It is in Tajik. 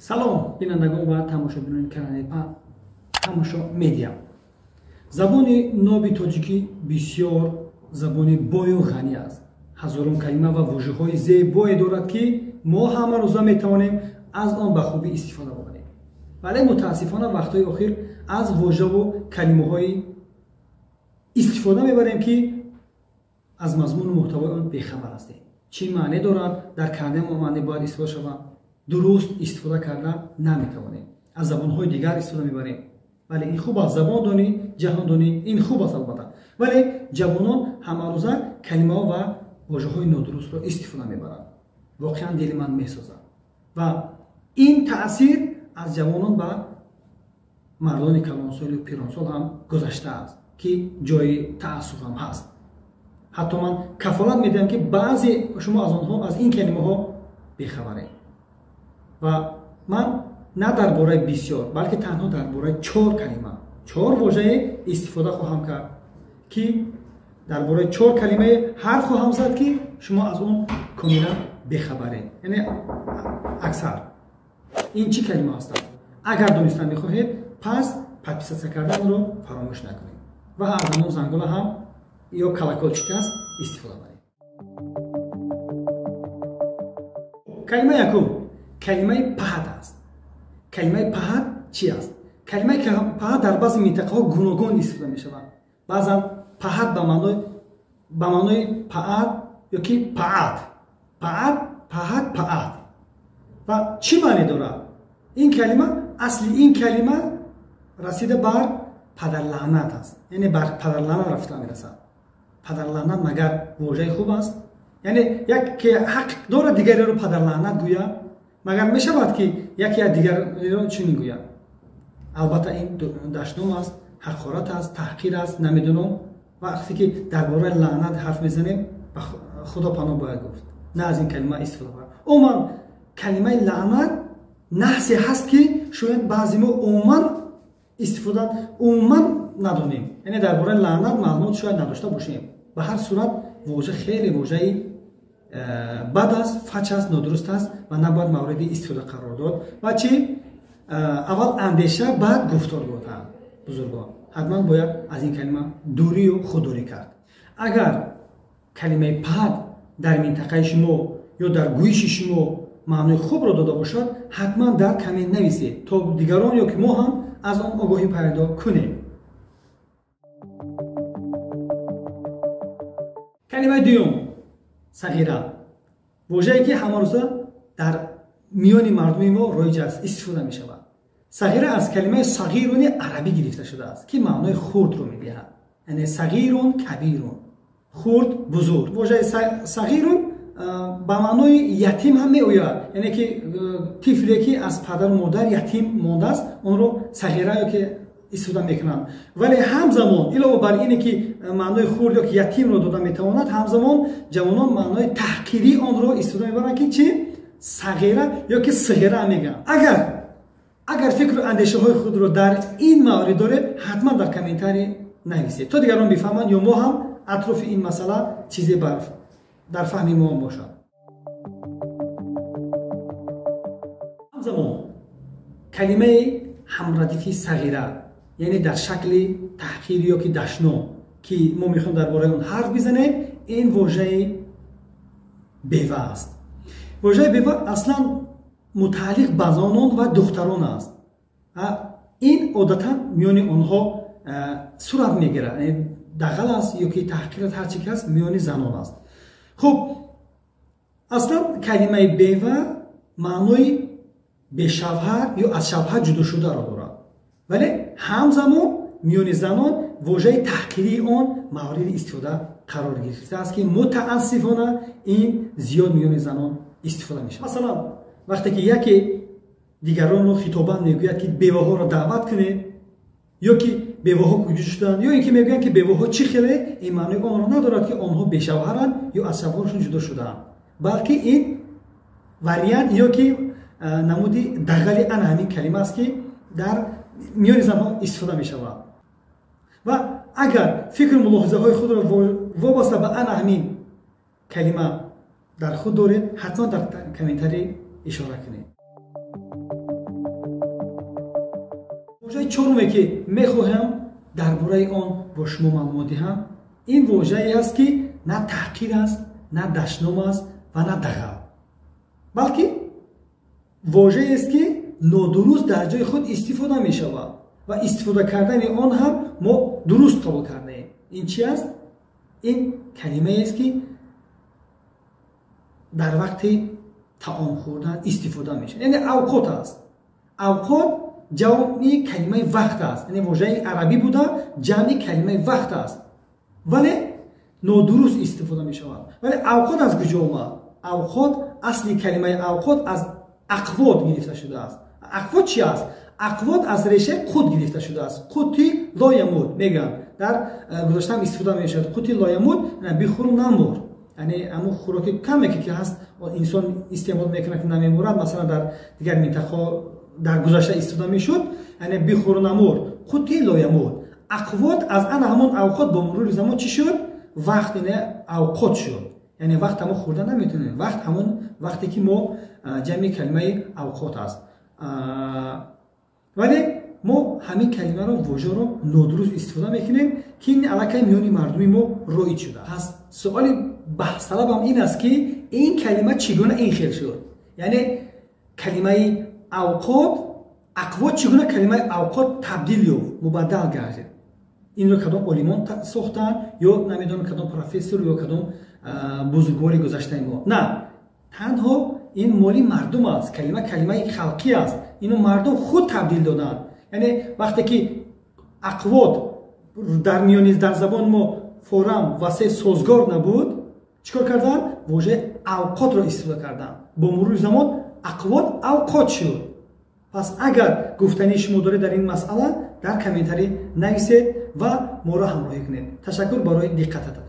Салом бинандагон ва тамошобинони канали Тамошо Медиа. Забони ноби тоҷикӣ бисёр забони бою ғанӣ аст. Ҳазорон калима ва вожаҳои зебое дорад, ки мо ҳамарӯза метавонем аз он ба хубӣ истифода барем. Вале мутаассифона вақтҳои охир аз вожаву калимаҳои истифода мебарем, ки аз мазмуну муҳтавои он бехабар ҳастем. Чӣ маъне дорад, дар кадом маъне бояд истифода шавад, дуруст истифода карда наметавонем. Аз забонҳои дигар истифода мебарем. Вале ин хуб аст, забондонӣ, ҷаҳондонӣ ин хуб аст албатта. Вале ҷавонон ҳамарӯза калимаҳо ва вожаҳои нодурустро истифода мебаранд. Воқеан дили ман месозад. Ва ин таъсир аз ҷавонон ба мардони калонсолу пиронсол ҳам гузаштааст, ки ҷои таассуф ҳам ҳаст. Ҳатто ман кафолат медиҳам, ки баъзе шумо аз онҳо, аз ин калимаҳо бехабаред. Ва ман на дар бораи бисёр, балки танҳо дар бораи чор калима, чор вожае истифода хоҳам кард, ки дар бораи чор калимае ҳарф хоҳам зад, ки шумо аз он комилан бехабаред. Яъне аксар. Ин чӣ калима ҳастанд? Агар донистан мехоҳед, пас подписаться карданро фаромӯш накунед ва аз ҳамон зангула ҳам ё колокольчик аст истифода баред. Калимаи якум калимаи паҳат аст. Калимаи паҳат чӣ аст? Калимаи паҳат дар баъзе минтақаҳо гуногун истифода мешавад. Баъзан паҳат ба маънои паат ё ки паат, паат, паҳат, паат. Ва чӣ маъне дорад? Ин калима, асли ин калима расида бар падарлаънат аст. Яъне бар падарлаънат рафта мерасад. Падарлаънат магар вожаи хуб аст? Яъне як ки ҳақ дорад дигареро падарлаънат гӯяд, магар мешавад, ки яке аз дигареро чунин гӯяд? Албатта ин дашном аст, ҳақорат аст, таҳқир аст, намедонам. Вақте ки дар бораи лаънат ҳарф мезанем, ба Худо паноҳ бояд гуфт, на аз ин калима истифода барад. Умуман калимаи лаънат наҳсе ҳаст, ки шояд баъзе мо умуман истифода умуман надонем. Яъне дар бораи лаънат маълумот шояд надошта бошем. Ба ҳар сурат вожа хеле вожаи бад аст, фач аст, нодуруст аст ва набояд мавриди истифода қарор дод. Ва чӣ? Аввал андеша, баъд гуфтор гуфтанд бузургон. Ҳатман бояд аз ин калима дурию худдорӣ кард. Агар калимаи паҳат дар минтақаи шумо ё дар гӯиши шумо маънои хубро дода бошад, ҳатман дар коммент нависед, то дигарон ё ки мо ҳам аз он огоҳӣ пайдо кунем. Калимаи дуюм сағира, вожае ки ҳамарӯза дар миёни мардуми мо роиҷ аст, истифода мешавад. Сағира аз калимаи сағируни арабӣ гирифта шудааст, ки маънои хурдро медиҳад. Яъне сағирун, кабирун, хурд, бузург. Вожаи сағирун ба маънои ятим ҳам меояд. Яъне ки тифле ки аз падару модар ятим мондааст, онро сағира ё ки истифода мекунанд. Вале ҳамзамон илова бар ине ки маънои хурд ё ки ятимро дода метавонад, ҳамзамон ҷавонон маънои таҳқирии онро истифода мебаранд, ки чӣ? Сағира ё ки сиғира мегӯянд. Агар фикру андешаҳои худро дар ин маврид доред, ҳатман дар комментарий нависед, то дигарон бифаҳманд ё мо ҳам атрофи ин масъала чизе дар фаҳми мо бошад. Ҳамзамон калимаи ҳамрадифи сағира, яъне дар шакли таҳқир ё ки дашном, ки мо мехоҳем дар бораи он ҳарф бизанем, ин вожаи бева аст. Вожаи бева аслан мутааллиқ ба занон ва духтарон аст. Ин одатан миёни онҳо сурат мегирад, дағал аст ё ки таҳқир аст, ҳар чи ки аст, миёни занон аст. Хуб, аслан калимаи бева маънои бешавҳар ё аз шавҳар ҷудо шударо дорад. Вале ҳамзамон миёни занон вожаи таҳқирии он мавриди истифода қарор гирифтааст, ки мутаассифона ин зиёд миёни занон истифода мешавад. Масалан, вақте ки яке дигаронро хитобан мегӯяд, ки беваҳоро даъват кунед, ё ки беваҳо куҷо шуданд, ё ин ки мегӯянд, ки беваҳо чӣ хеле, ин маънои онро надорад, ки онҳо бешавҳаранд ё аз шавҳарашон ҷудо шудаанд, балки ин вариант ё ки намуди дағали ана ҳамин калима аст, ки дар миёни занҳо истифода мешавад. Ва агар фикру мулоҳизаҳои худро вобаста ба ана ҳамин калима дар худ доред, ҳатман дар комментарий ишора кунед. Вожаи чоруме, ки мехоҳам дар бораи он бо шумо маълумот диҳам, ин вожае аст, ки на таҳқир аст, на дашном аст ва на дағал, балки вожаест, ки нодуруст дар ҷои худ истифода мешавад ва истифода кардани он ҳам мо дуруст қабул кардаем. Ин чи аст? Ин калимаест, ки дар вақти таом хӯрдан истифода мешавад, яъне авқот аст. Авқот ҷамъи калимаи вақт аст, яъне вожаи арабӣ буда, ҷамъи калимаи вақт аст, вале нодуруст истифода мешавад. Вале авқот аз куҷо омад? Авқот, асли калимаи авқот аз ақвот гирифта шудааст. Ақвот чи аст? Ақвот аз решаи қут гирифта шудааст. Қути лоямуд мегӯянд, дар гузаштаам истифода мешавад. Қути лоямуд, бихӯру намур, яъне ҳамун хӯроки каме ки ҳаст, инсон истеъмол мекунад, ки намемурад. Масалан, дар дигар минтақаҳо дар гузашта истифода мешуд, яъне бихӯру намур, қути лоямуд, ақвот. Аз ана ҳамон авқот бо мурури замон чӣ шуд? Вақт, яъне авқот шуд, яъне вақт ҳамо хӯрда наметавонем. Вақт ҳамон вақте ки мо ҷамъи калимаи авқот аст, вале мо ҳамин калимаро, вожаро нодуруст истифода мекунем, ки ин аллакай миёни мардуми мо роиҷ шуда. Пас суоли баҳсталабам ин аст, ки ин калима чӣ гуна ин хел шуд? Яъне калимаи авқот, ақвот, чӣ гуна калимаи авқот табдил ёфт, мубаддал гардид? Инро кадом олимон сохтанд ё намедонам кадом профессор ё кадом бузургвори гузаштаи мо? На, танҳо ин моли мардум аст. Калима калимаи халқӣ аст, ино мардум худ табдил доданд. Яъне вақте ки ақвот дар миёни дар забони мо форам васеъ созгор набуд, чӣ кор карданд? Вожаи авқотро истифода карданд. Бо мурури замон ақвот авқот шуд. Пас агар гуфтании шумо доред дар ин масъала, дар комментарӣ нависед ва моро ҳамроҳӣ кунед. Ташаккур барои диққататон.